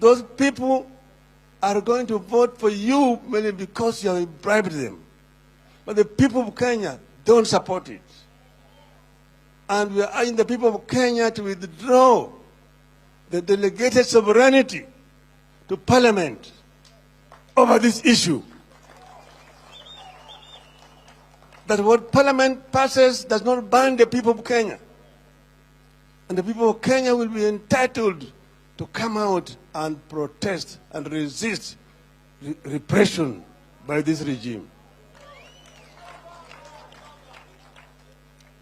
Those people are going to vote for you mainly because you have bribed them. But the people of Kenya don't support it. And we are urging the people of Kenya to withdraw the delegated sovereignty to Parliament over this issue. That what Parliament passes does not bind the people of Kenya. And the people of Kenya will be entitled to come out and protest and resist repression by this regime.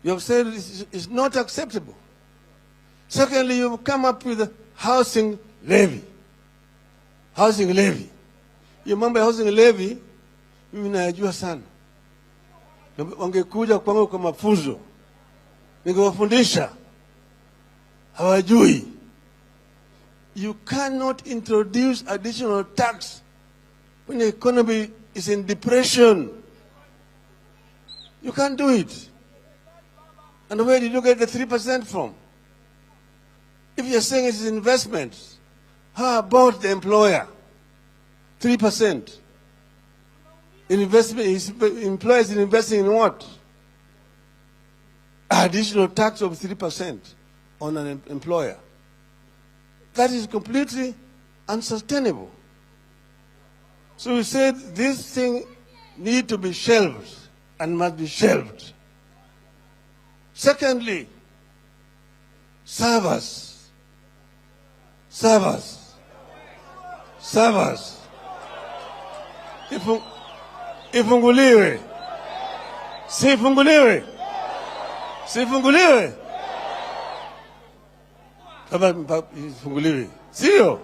You have said this is not acceptable. Secondly, you've come up with a housing levy. Housing levy. You remember housing levy? Mimi nayajua sana. Wangekuja kwangu kwa mafunzo, ningewafundisha. Hawajui. You cannot introduce additional tax when the economy is in depression. You can't do it. And where did you get the 3% from? If you're saying it's investment, how about the employer? 3%. Investment, employers investing in what? Additional tax of 3% on an employer. That is completely unsustainable. So we said this thing needs to be shelved and must be shelved. Secondly, servers. Servers. Servers. Ifunguliwe. Sifunguliwe. Sifunguliwe. Kama ifunguliwe. Sio?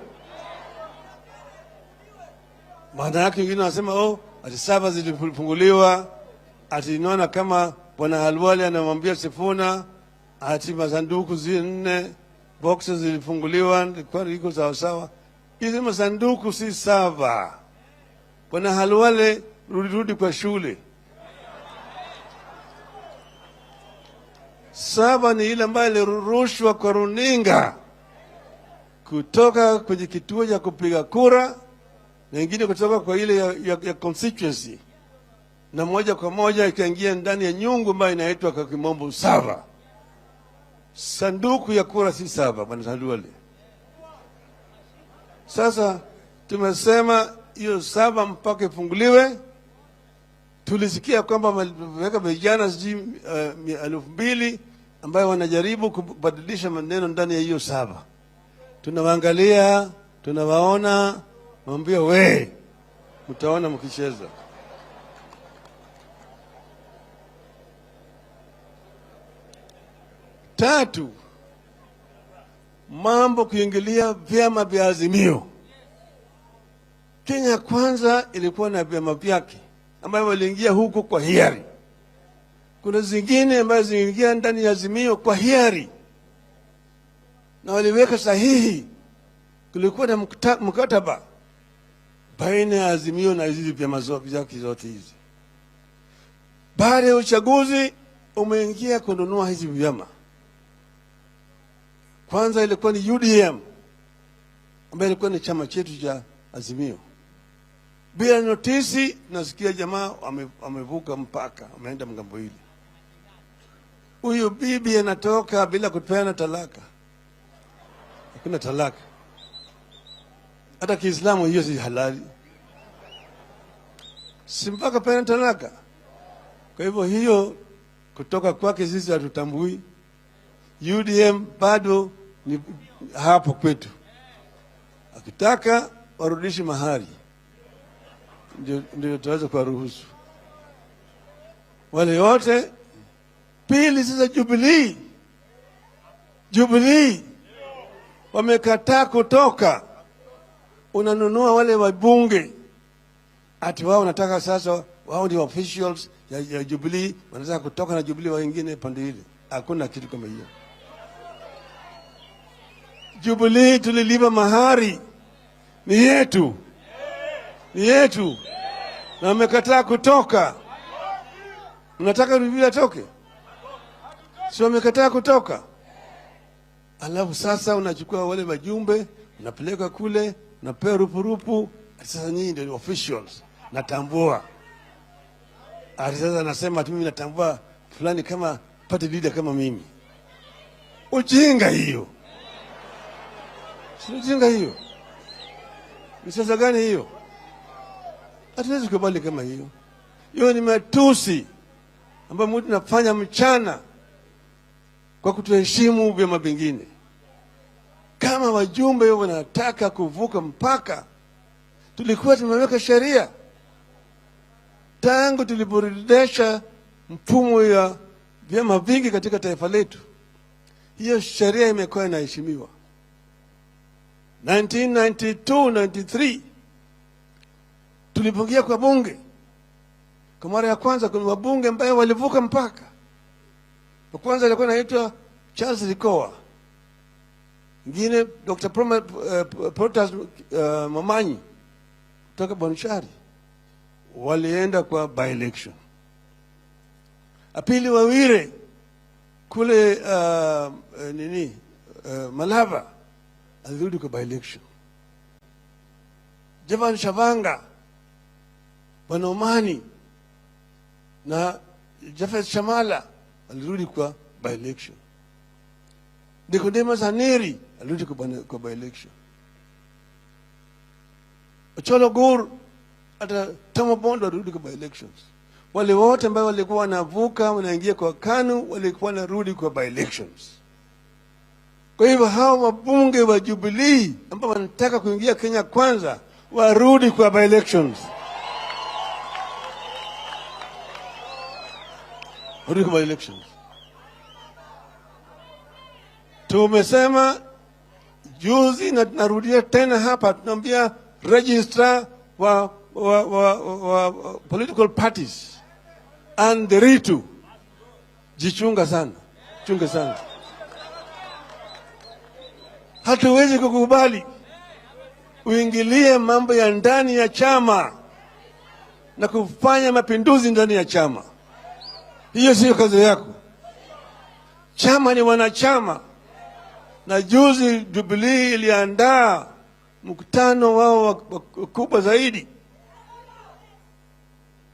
Maana yake wengine wanasema, oh, ati servers zilifunguliwa, ati inaona kama Bwana Khalwale anamwambia Sifuna ati masanduku zi 4 boxes zilifunguliwa, ilikuwa iko sawa sawa. Hizi masanduku si sawa. Bwana Khalwale, rudi, rudi kwa shule. Saba ni ile ambayo ilirushwa kwa runinga kutoka kwenye kituo cha kupiga kura na nyingine kutoka kwa ile ya constituency, na moja kwa moja ikaingia ndani ya nyungu ambayo inaitwa kwa kimombo saba. Sanduku ya kura si saba, Bwana Khalwale. Sasa tumesema hiyo saba mpaka ifunguliwe. Tulisikia kwamba wameweka vijana sijui 2000 ambayo wanajaribu kubadilisha maneno ndani ya hiyo saba. Tunawaangalia, tunawaona, mwambie we, mtaona mkicheza. Tatu, mambo kuingilia vyama vya Azimio. Kenya Kwanza ilikuwa na vyama vyake ambayo waliingia huku kwa hiari. Kuna zingine ambazo ziliingia ndani ya Azimio kwa hiari na waliweka sahihi. Kulikuwa na mkataba baina ya Azimio na hizi vyama vyake zote hizi. Baada ya uchaguzi umeingia kununua hizi vyama. Kwanza ilikuwa ni UDM ambayo ilikuwa ni chama chetu cha Azimio. Bila notisi nasikia jamaa wamevuka mpaka, wameenda mgambo hili. Huyu bibi anatoka bila kupeana talaka. Hakuna talaka. Hata Kiislamu hiyo si halali. Si mpaka peana talaka. Kwa hivyo hiyo kutoka kwake sisi hatutambui. UDM bado ni hapo kwetu. Akitaka warudishe mahari ndio tutaweza kuwaruhusu wale wote. Pili, sasa Jubilee wamekataa kutoka. Unanunua wale wabunge ati wao wanataka sasa, wao ndio officials ya Jubilee, wanataka kutoka na Jubilee wengine pande ile. Hakuna kitu kama hiyo. Jubilee tulilipa mahari, ni yetu, ni yetu, na wamekataa kutoka. Mnataka Jubilee atoke? Si wamekataa kutoka? Alafu sasa unachukua wale wajumbe Napeleka kule, napewa rupurupu. Sasa nyinyi ndio officials, natambua. Ati sasa nasema ati mimi natambua fulani kama party leader kama mimi. Ujinga hiyo. Si ujinga hiyo. Ni siasa gani hiyo? Hatuwezi kukubali kama hiyo. Hiyo ni matusi ambayo mtu anafanya mchana kwa kutoheshimu vyama vingine. Kama wajumbe wanataka kuvuka mpaka, tulikuwa tumeweka sheria tangu tuliboresha mfumo ya vyama vingi katika taifa letu. Hiyo sheria imekuwa inaheshimiwa. 1992-93 tulipoingia kwa bunge kwa mara ya kwanza, kuna wabunge ambao walivuka mpaka. Wa kwanza alikuwa anaitwa Charles Likoa, mwingine Dr. Protas Momanyi kutoka Bonchari, walienda kwa by election. Apili Wawire kule Malava alirudi kwa by election. Javan Shavanga, Bwana Omani na Jafet Shamala alirudi kwa by election. Nicodemus Aneri alirudi kwa by election. Ocholo Gur hata Tom Bondo alirudi kwa by elections. Wale wote ambao walikuwa wanavuka wanaingia kwa KANU walikuwa wanarudi kwa by elections. Kwa hivyo hao wabunge wa Jubilee ambao wanataka kuingia Kenya Kwanza warudi kwa by elections. Warudi kwa by elections. Tumesema juzi na tunarudia tena hapa, tunaambia registrar wa political parties and the Ritu, jichunga sana, chunga sana. Hatuwezi kukubali uingilie mambo ya ndani ya chama na kufanya mapinduzi ndani ya chama. Hiyo sio kazi yako. Chama ni wanachama. Na juzi Jubilee iliandaa mkutano wao kubwa zaidi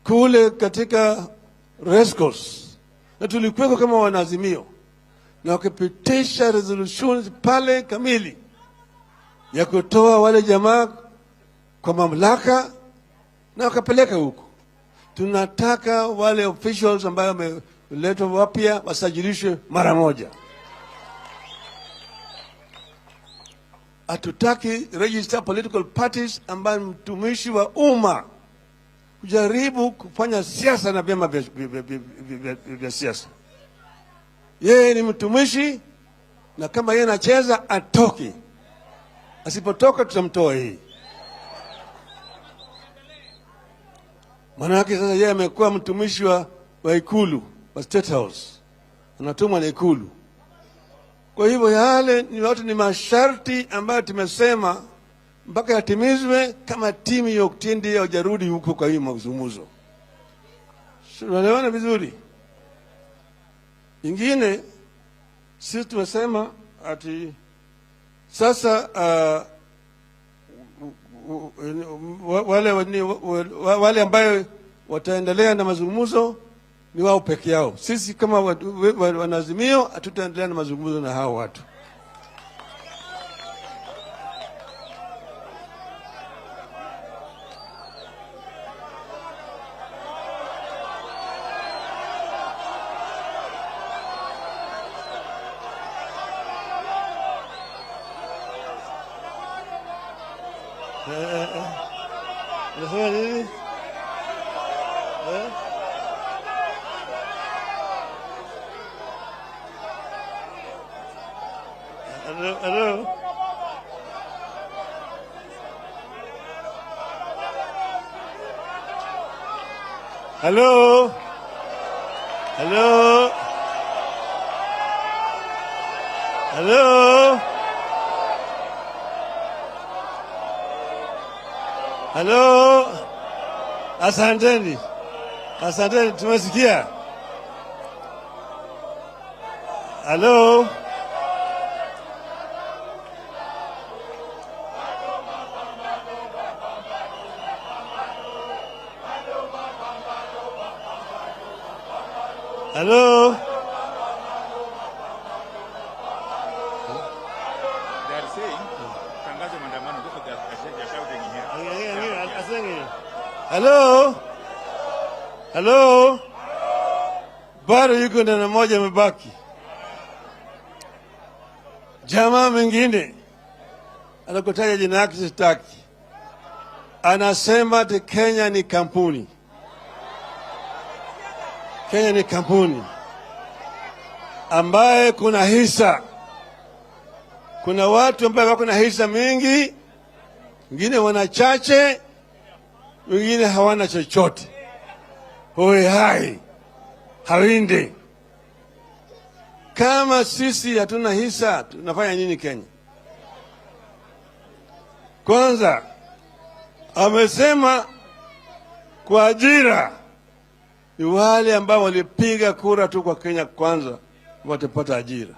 kule katika Racecourse, na tulikuweko kama wanaazimio, na wakipitisha resolutions pale kamili ya kutoa wale jamaa kwa mamlaka na wakapeleka huko. Tunataka wale officials ambao wameletwa wapya wasajilishwe mara moja. Hatutaki register political parties ambayo mtumishi wa umma kujaribu kufanya siasa na vyama vya siasa. Yeye ni mtumishi, na kama yeye anacheza atoke. Asipotoka tutamtoa yeye. Maana yake sasa yeye amekuwa mtumishi wa Ikulu, wa State House. Anatumwa na Ikulu. Kwa hivyo yale ni watu, ni masharti ambayo tumesema mpaka yatimizwe kama timu ya Otiende haijarudi huko kwa hiyo mazungumzo. Tunaelewana vizuri? Ingine sisi tumesema ati sasa wale ambayo wataendelea na mazungumzo ni wao peke yao. Sisi kama wanaazimio hatutaendelea na mazungumzo na hao watu. Unasema nini? Hello, hello. Hello. Hello. Hello. Hello. Asanteni. Asanteni, tumesikia. Hello. Hello? They are saying, tangazo maandamano, that's what they are shouting here. Yeah. Hello? Hello? Bado yuko neno moja imebaki. Jamaa mwingine anakutaja jina yake sitaki, anasema ati Kenya ni kampuni. Kenya ni kampuni ambaye kuna hisa, kuna watu ambaye wako na hisa mingi, wengine wana chache, wengine hawana chochote. Hoi hai hawinde. Kama sisi hatuna hisa, tunafanya nini Kenya? Kwanza amesema kwa ajira ni wale ambao walipiga kura tu kwa Kenya Kwanza watapata ajira.